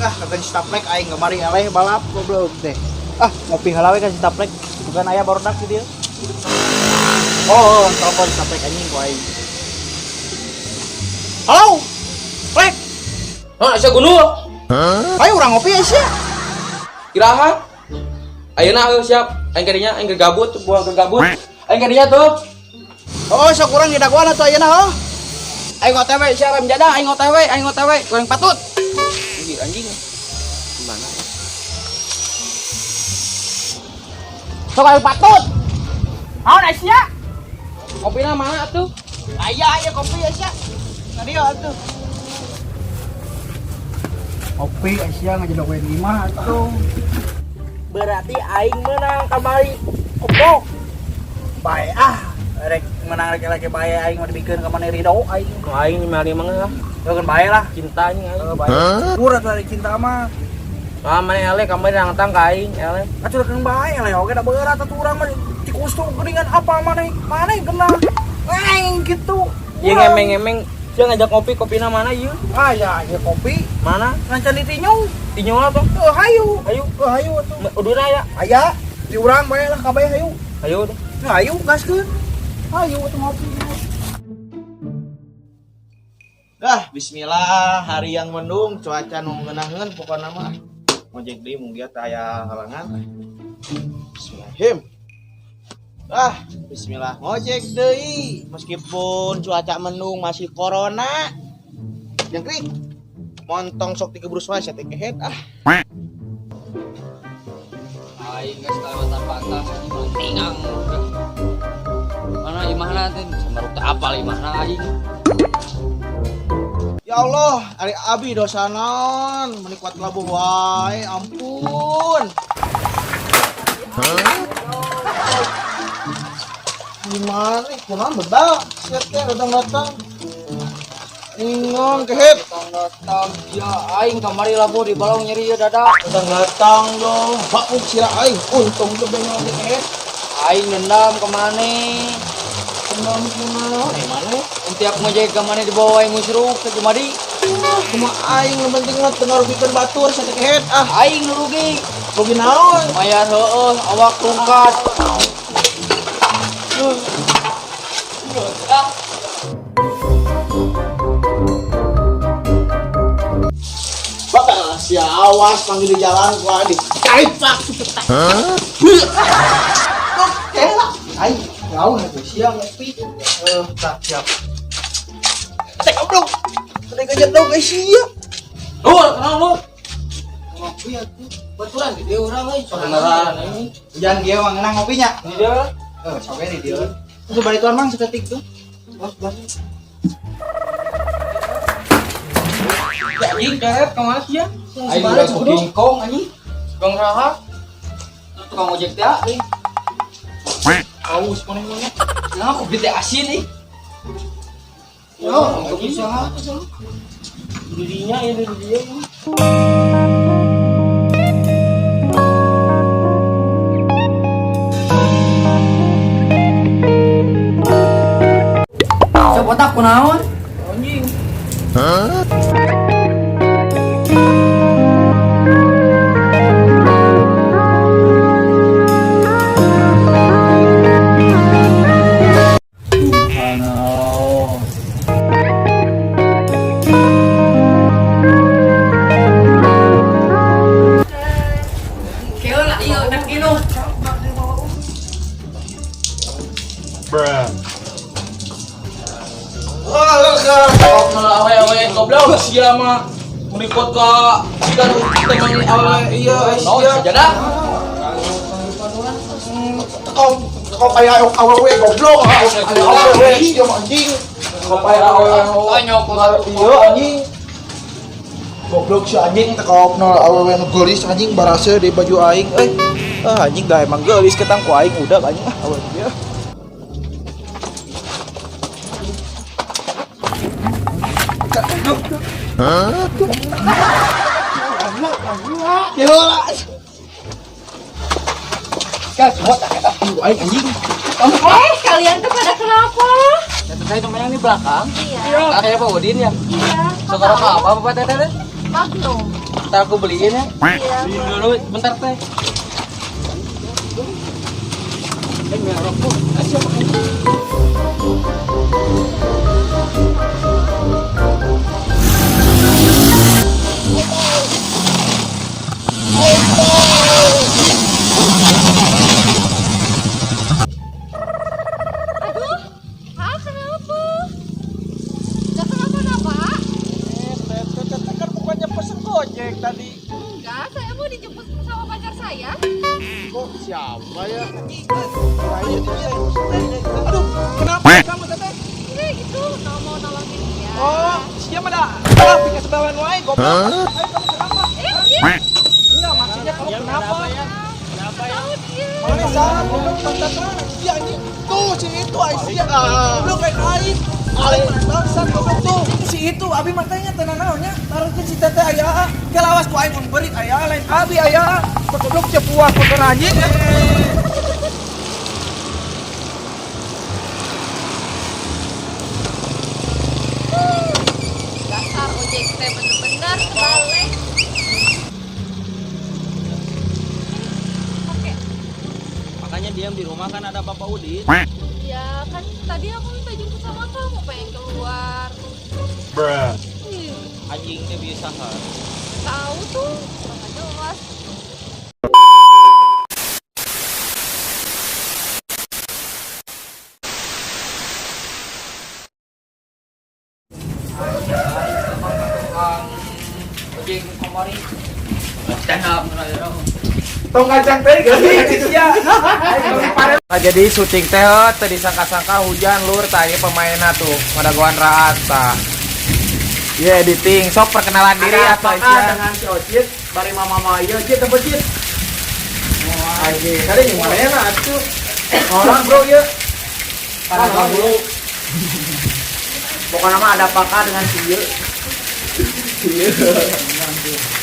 ah ka si Taplek aing kamari eleh balap goblok teh. Ah, ngopi heula we ka si Taplek. Bukan aya barudak di dieu. Oh, telepon si Taplek anjing ku aing. Halo. Plek. Hah, Aisyah gunul. Ayo urang ngopi ya sia. Iraha. Ayeuna heuh siap. Aing kadinya aing gabut, buang ke gabut. Aing kadinya tuh. Oh, sok urang di dagoan atuh ayeuna oh. Aing OTW siap rem jada, aing OTW, aing OTW, goreng patut. Anjing, anjing. Gimana? Sok aing patut. Naon Aisyah? Kopina mana atuh? Aya aya kopi Aisyah. Ka dieu atuh. Kopi Aisyah ngajedokeun imah atuh. Berarti aing menang kamari. Goblok. Bae ah. Rek menang rek lagi bae aing mau dibikeun ka maneh ridho aing. Ku aing 55 lah. Keun bae lah. Cinta anjing aing. Heeh bae. Murah tuh hari cinta mah. Ah, mana eleh kamari nangtang ka aing, eleh. Atuh keun bae eleh oge da berat atuh urang mah tikus tuh geuningan apa maneh? Maneh kena. Aing gitu. Ieu ngemeng-ngemeng sia ngajak ngopi, kopina mana ieu? Ah ya, ya kopi. Mana? Ngancan ditinju. Tinju lah tuh. Eh hayu. Ayo. Eh hayu atuh. Uduna ya. Aya di urang bae lah kabeh hayu. Ayo tuh. Nah, hayu gaskeun. Hayu atuh ngopi. Dah, bismillah, hari yang mendung, cuaca nu ngeunaheun pokona mah. Ngojek deui mung dia teh aya halangan. Bismillahirrahmanirrahim. Ah, bismillah ngojek deui. Meskipun cuaca mendung masih corona. Jangkrik. Montong sok dikebrus wae sia teh kehet ah. Aing geus kelewatan batas anjing tingang. Mana imahna teh samaruk teh apal imahna aing. Ya Allah, ari abi dosa naon, meuni kuat labuh wae, ampun. Gimana nih, kunaon bebal, sia teh datang-datang. Ingon kehet. Datang-datang ya aing kamari labuh di balong nyeri ieu dada. Datang-datang dong, bakuk sira aing, untung teu benyol teh kehet. Aing dendam ke maneh. Dendam kunaon, eh maneh? Tiap ngojek ka maneh dibawa aing ngusruk ke jemari. Kumaha aing nu penting mah teu ngarugikeun batur sia teh kehet ah. Aing nu rugi. Rugi naon? Mayar heueuh awak rungkat. Bakal sia awas panggil di jalan ku adik. Kaipak. Hah? Oke lah. Aing laun atuh sia ngopi. Eh, tah siap. Teh goblok. Teh gajedog euy sia. Lu kenal lu? Ngopi atuh. Baturan di dieu urang euy. Beneran ini. Hujan kieu mah ngeunang ngopinya. Di dia. Eh, sok we di dieu. Itu bari tuan mang seketik tuh. Bos, bos. Ya anjing keret ka mana sia? Aing udah sok kingkong anjing. Tukang saha? Tukang ojek teh euy. Aus maneh mah. Nah, kopi teh asin ih. Yo, kopi saha? Dirinya ya dari dia. Coba otak kunaon? Anjing. Keula ieu dak inu. Awe-awe goblok sia mah meliput ka kan teman awe iya sia. Sajadah. Kau kau kayak awewe goblok. Awewe sia mah anjing. Kau kayak awewe. Iya anjing. Goblok si anjing tekopno awewe nu geulis anjing barase di baju aing euy. Ah anjing dah emang geulis ketang ku aing udah anjing ah awewe dia. Hah? Aing anjing. Eh, kalian tuh pada kenapa? Teteh saya temennya di belakang. Iya. Kayak Pak Udin ya. Iya. Sekarang apa Bapak Teteh? Magnum. Ntar aku beliin ya. Iya. Beliin dulu bentar teh. Merokok. Aduh, ah kenapa? Gak kenapa-napa? Teteh kan bukannya pesen Gojek tadi. Enggak, saya mau dijemput sama pacar saya. Kok siapa ya? Aduh, kenapa kamu teteh? Enggak gitu, mau nolongin dia. Oh, siapa dah? Salah pindah sebelah wae, goblok. Ayo kamu kenapa? Iya. Enggak, maksudnya kamu kenapa? Kenapa ya? Tahu dia. Mana salah, goblok pantasan. Iya anjing. Tuh si itu Aisyah. Goblok lain aing. Aing bangsat goblok tuh. Si itu abi matanya tenan naonnya? Taruhkeun si teteh aya. Kelawas ku aing mun berit aya lain abi aya. Goblok cepuas motor anjing. Dasar ojek teh bener-bener kebalik. Oke. Makanya diam di rumah kan ada Bapak Udin. Ya kan tadi aku minta jemput sama kamu pengen keluar. Anjing teh bisa kan. Tahu tuh, kurang jelas. Ojek kamari. Stand up. Tong kacang teh geuning sia. Nah, jadi syuting teh teu disangka-sangka hujan lur tah ieu pemainna tuh madagoan raat tah. Iya editing, sok perkenalan diri atau Apakah dengan si Ocit bari mama mama ieu Cit apa Cit? Anjing, tadi yang mana ya atuh? Orang bro ieu. Orang bro. Pokoknya mah ada apakah dengan si ieu?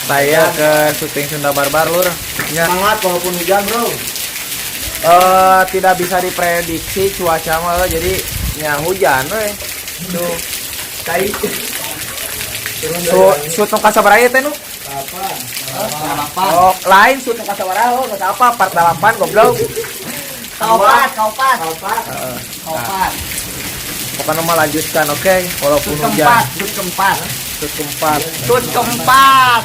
Saya ke syuting Sunda Barbar lur. Ya. Semangat walaupun hujan bro. Tidak bisa diprediksi cuaca mah jadi nya hujan we. Tuh. Tai. Shoot nu kasabaraha ieu teh nu? Apa? Oh, lain shoot nu kasabaraha oh, geus apa part 8 goblok. Kaupat, kaupat. Kaupat. Kaupat. Pokoknya mah lanjutkan, oke? Walaupun Shoot hujan. keempat, shoot keempat. Shoot keempat. Shoot keempat.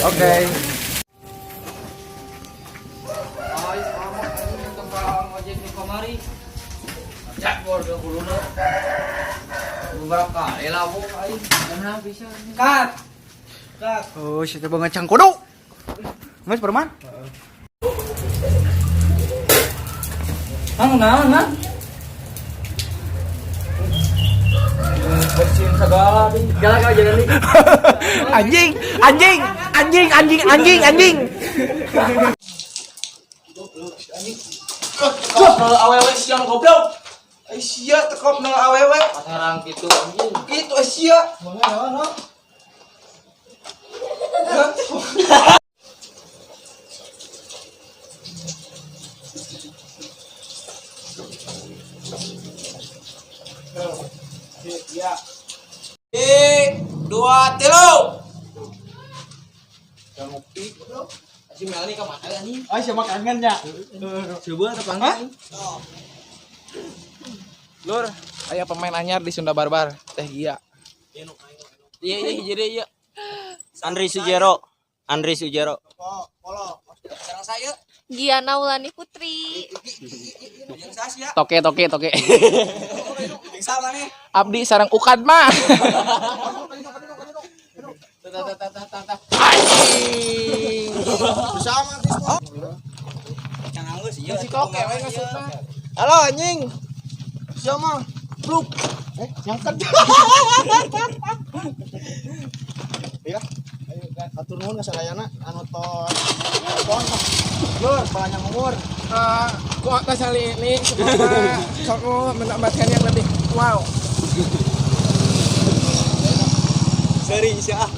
Oke. Ay, kamu anjing tukang ojek nu kamari. Cak bodoh kuluna. Beberapa kali lah bu aing. Karena bisa. Cut. Oh, siapa banget cangkodo. Mas Perman? Mang naon, Mang? Bersihin segala deh. Jalan kau jalan nih. Anjing, anjing, anjing, anjing, anjing, anjing. Tekop nol awewe siang goblok. Ai sia tekop nol awewe. Pasaran gitu anjing. Itu sia. Mana mana? Ya. Dua, tilu. Yang ngopi goblok. Si Melani ke mana anjing? Oh, siapa kangen ya? Coba tepang. Lur, aya pemain anyar di Sunda Barbar, Teh Gia. Iya iya jadi iya. Andri Sujero. Andri Sujero. Giana Wulani Putri. Toke, toke, toke. Abdi sarang ukad mah. Halo anjing. Siapa? Bluk. Nyangkat. Ya. Ayo atur nuhun ka sadayana anu tos. Ton. Lur, panjang umur. Kuota kali ini semoga kamu mendapatkan yang lebih wow. Seri sia ah.